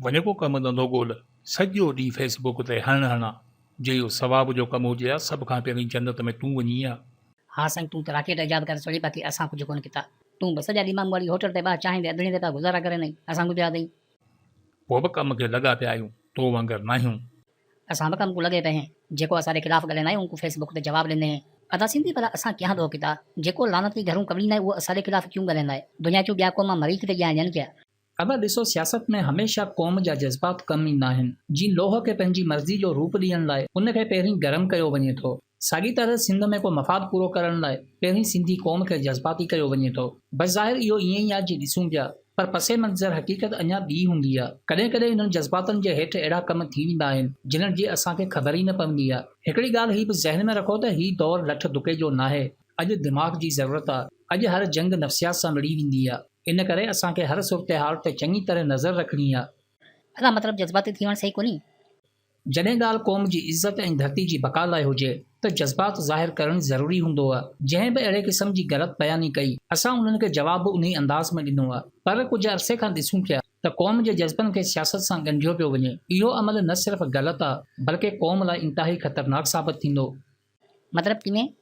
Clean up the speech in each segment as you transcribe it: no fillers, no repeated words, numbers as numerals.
وڃ ڪو ڪم ڌنڌو ڳول. سڄو ڏينهن فيس بڪ تي هڻ هڻ آ. جي اهو ثواب جو ڪم هجي ها سڀ کان پهرين جنت ۾ تون وڃين ها. ها سائين تون ته راڪيٽ ايجاد ڪري ڇڏي باقي اسان ڪجهه ڪونه ڪتا. تون به سڄا ڏينهن مامو واري هوٽل تي ٻاهر چانهه تي اڌڻي تي پيا گذارا ڪرين ۽ اسان ڪجهه ياد ئي. پوء به ڪم کي لڳا پيا آهيون تو وانگر ناهيون. اسان به ڪم ڪو لڳي پئي هين جيڪو اسان ڏي خلاف ڳالهائيندا آهي اونڪو فيس بڪ تي جواب ڏيندي هين. ادا سنڌي ڀلا اسان ڪيان ڏوهه ڪيتا جيڪو لعنتي گهرون ڪوڙيندا آهي اهو اسان ڏي خلاف ڪيون ڳالهائيندا آهي دنيا چون ٻيا قوما مريخ تي ڄائن ڏين ڪيا. ادا ڏسو سياست ۾ هميشه قوم جا جذبات ڪم ايندا آهن. جي لوهه کي پنهنجي مرضي جو روپ ڏيڻ لاء ان کي پهرين گرم ڪيو وڃي ٿو. ساڳي طرح سنڌ ۾ ڪو مفاد پورو ڪرڻ لاء پهرين سنڌي قوم کي جذباتي ڪيو وڃي ٿو. بظاهر اهو ائين ئي آ جي ڏسون پيا پر پس منظر حقيقت اڃا ٻي هوندي آ. ڪڏهن ڪڏهن انهن جذباتن جي هيٺ اهڙا ڪم ٿي ويندا آهن جنھن جي اسان کي خبر ئي نه پوندي آ. هڪڙي ڳالهه هي به ذهن ۾ رکو ته هي دور لٺ دڪي جو ناهي. اڄ دماغ جي ضرورت آ. اڄ هر جنگ نفسيات سان وڙهي ويندي آ. ان ڪري اسان کي هر صورتحال تي چڱي طرح نظر رکڻي آ. ادا مطلب جذباتي ٿي وڻ صحيح ڪونهي. جڏهن ڳالهه قوم جي عزت ۽ ڌرتي جي بقا لاء هجي ته جذبات ظاهر ڪرڻ ضروري هوندو آ. جنهن به اهڙي قسم جي غلط بياني ڪئي اسان انهن کي جواب به انهي انداز ۾ ڏنو آ. پر ڪجهه عرصي کان ڏسون پيا ته قوم جي جذبن کي سياست سان ڳنڍيو پيو وڃي. اهو عمل نه صرف غلط آ بلڪه قوم لاء انتهائي خطرناڪ ثابت ٿيندو. مطلب ڪيئن؟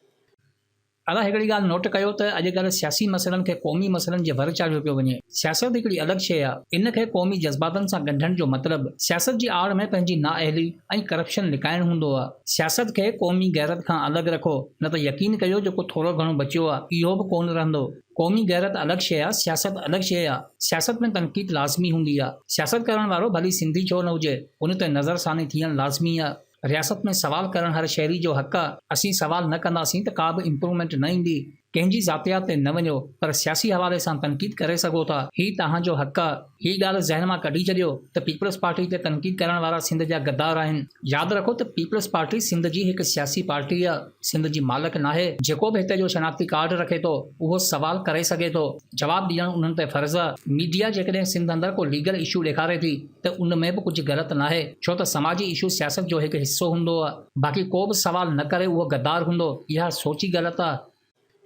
ادا هڪڙي ڳالهه نوٽ ڪيو ته اڄڪلهه سياسي مسئلن کي قومي مسئلن جي ور چاڙهيو پيو وڃي. سياست هڪڙي الڳ شيء آ. ان کي قومي جذباتن سان ڳنڍڻ جو مطلب سياست جي آڙ ۾ پنهنجي نااهلي ۽ ڪرپشن لڪائڻ هوندو آ. سياست کي قومي غيرت کان الڳ رکو نه ته يقين ڪيو جيڪو ٿورو گهڻو بچيو آ اهو به ڪونه رهندو. قومي غيرت الڳ شيء آ سياست الڳ شيء آ. سياست ۾ تنقيد لازمي هوندي آ. سياست ڪرڻ وارو ڀلي سنڌي ڇو نه هجي ان تي نظرثاني ٿيڻ لازمي آ. رياست ۾ سوال ڪرڻ هر شهري جو حق آ، اسين سوال نه ڪنداسين ته ڪا به امپروومينٽ نه ايندي، ڪنهن جي ذاتيات تي نه وڃو پر سياسي حوالي سان تنقيد ڪري سگهو ٿا، هي توهان جو حق آ، هي ڳالهه ذهن مان ڪڍي ڇڏيو ته پيپلز پارٽي تي تنقيد ڪرڻ وارا سنڌ جا غدار آهن، ياد رکو ته پيپلز پارٽي سنڌ جي هڪ سياسي پارٽي آ، سنڌ جي مالڪ ناهي، جيڪو به هتي جو شناختي ڪارڊ رکي ٿو اهو سوال ڪري سگهي ٿو، جواب ڏيڻ انهن تي فرض آ، ميڊيا جيڪڏهن سنڌ اندر ڪو ليگل اشو ڏيکاري ٿي ته ان ۾ به ڪجهه غلط ناهي ڇو ته سماجي اشو سياست جو هڪ حصو هوندو آ باقي ڪو به سوال نه ڪري اهو غدار هوندو اها سوچ ئي غلط آ.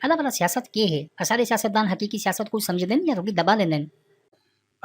ادا ڀلا سياست ڪي هي؟ اساڏي سياستدان حقيقي سياست ڪو سمجهدن يا رڳي دٻا ليندن؟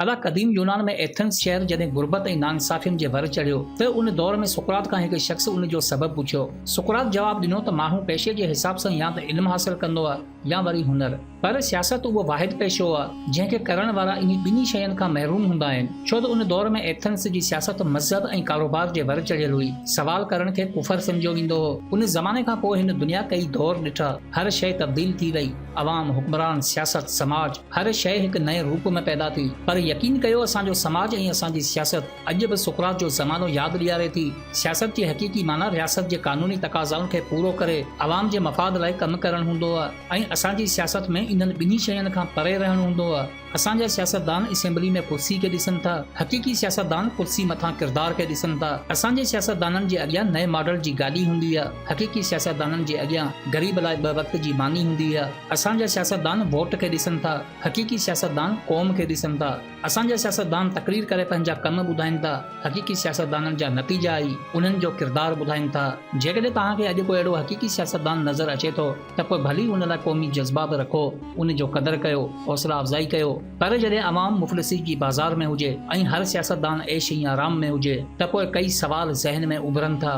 ادا قديم يونان ۾ ايٿنز شهر جڏهن غربت ۽ ناانصافين جي ور چڙهيو ته ان دور ۾ سقراط کان هڪ شخص ان جو سبب پڇيو. سقراط جواب ڏنو ته ماڻهو پيشي جي حساب سان يا ته علم حاصل ڪندو آ يا وري هنر. پر سياست اهو واحد پيشو آ، جنهن کي ڪرڻ وارا انهي ٻنهي شين کان محروم هوندا آهن، ڇو ته ان دور ۾ ايٿنس جي سياست مذهب ۽ ڪاروبار جي ور چڙهيل هئي. سوال ڪرڻ کي ڪفر سمجهيو ويندو هو. ان زماني کان پوء هن دنيا ڪئي دور ڏٺا، هر شيء تبديل ٿي وئي. عوام، حڪمران، سياست، سماج، هر شيء هڪ نئين روپ ۾ پيدا ٿي. پر يقين ڪيو اسان جو سماج ۽ اسان جي سياست اڄ به سقراط جو زمانو ياد ڏياري ٿي. سياست جي حقيقي معنيٰ رياست جي قانوني تقاضائن کي پورو ڪري عوام جي مفاد لاء ڪم ڪرڻ هوندو آ. ۽ اسان جي سياست ۾ انهن ٻنهي شين کان پري رهڻ هوندو آ. اسان جا سياستدان اسيمبلي ۾ ڪرسي کي ڏسن ٿا. حقيقي سياستدان ڪرسي مٿان ڪردار کي ڏسن ٿا. اسان جي سياستدانن جي اڳيان نئين ماڊل جي گاڏي هوندي آ. حقيقي سياستدانن جي اڳيان غريب لاء ٻه وقت جي ماني هوندي آ. اسان جا سياستدان ووٽ کي ڏسن ٿا. حقيقي سياستدان قوم کي ڏسن ٿا. اسان جا سياستدان تقرير ڪري پنهنجا ڪم ٻڌائين ٿا، حقيقي سياستدانن جا نتيجا ئي انهن جو ڪردار ٻڌائين ٿا. جيڪڏهن توهان کي اڄ ڪو اهڙو حقيقي سياستدان نظر اچي ٿو ته پوء ڀلي ان لاء قومي جذبا به رکو، ان جو قدر ڪيو، حوصلا افزائي ڪيو. پر جڏهن عوام مفلسي جي بازار ۾ هجي ۽ هر سياستدان عيش ۽ آرام ۾ هجي ته پوء ڪئي سوال ذهن ۾ اڀرن ٿا.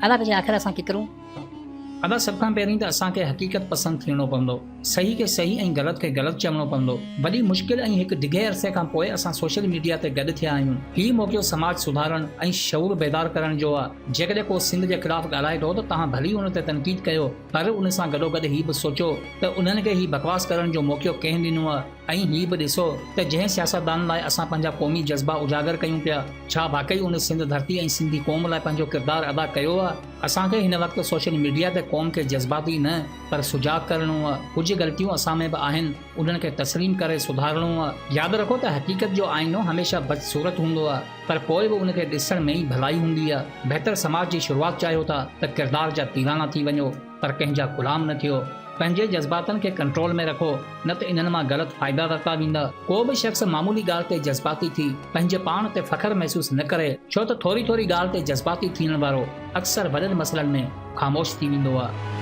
ادا پڇي آخر اسان ڪيڪرون؟ ادا سڀ کان پهرين ته اسان کي حقيقت پسند ٿيڻو پوندو. صحيح کي صحيح ۽ غلط کي غلط چوڻو پوندو. وڏي مشڪل ۽ هڪ ڊگهي عرصي کان پوء اسان سوشل ميڊيا تي گڏ ٿيا آهيون. هي موقعو سماج سڌارڻ ۽ شعور بيدار ڪرڻ جو آ. جيڪڏهن ڪو سنڌ جي خلاف ڳالهائي ٿو ته توهان ڀلي ان تي تنقيد ڪيو پر ان سان گڏوگڏ هي به سوچو ته انهن کي هي بڪواس ڪرڻ جو موقعو ڪنهن ڏنو آ ۽ هي به ڏسو ته جنهن سياستدان لاء اسان پنهنجا قومي جذبا اجاگر ڪيون پيا ڇا واقعي ان سنڌ ڌرتي ۽ سنڌي قوم لاء پنهنجو ڪردار ادا ڪيو آ؟ اسان کي هن وقت سوشل ميڊيا تي قوم کي جذباتي نه پر سجاڳ ڪرڻو آ. ڪجهه غلطيون اسان ۾ به آهن، انهن کي تسليم ڪري سڌارڻو آ. ياد رکو ته حقيقت جو آئينو هميشه بدصورت هوندو آ، پر پوء به ان کي ڏسڻ ۾ ئي ڀلائي هوندي آ. بهتر سماج جي شروعات چاهيو ٿا ته ڪردار جا ديوانا ٿي وڃو، پر ڪنهن جا غلام نه ٿيو. پنهنجي جذباتن کي ڪنٽرول ۾ رکو، نه ته انهن مان غلط فائدا ورتا ويندا. ڪو به شخص معمولي ڳالهه تي جذباتي ٿي پنهنجي پاڻ تي فخر محسوس نه ڪري، ڇو ته ٿوري ٿوري ڳالهه تي جذباتي ٿيڻ وارو اڪثر وڏن مسئلن ۾ خاموش ٿي ويندو آهي.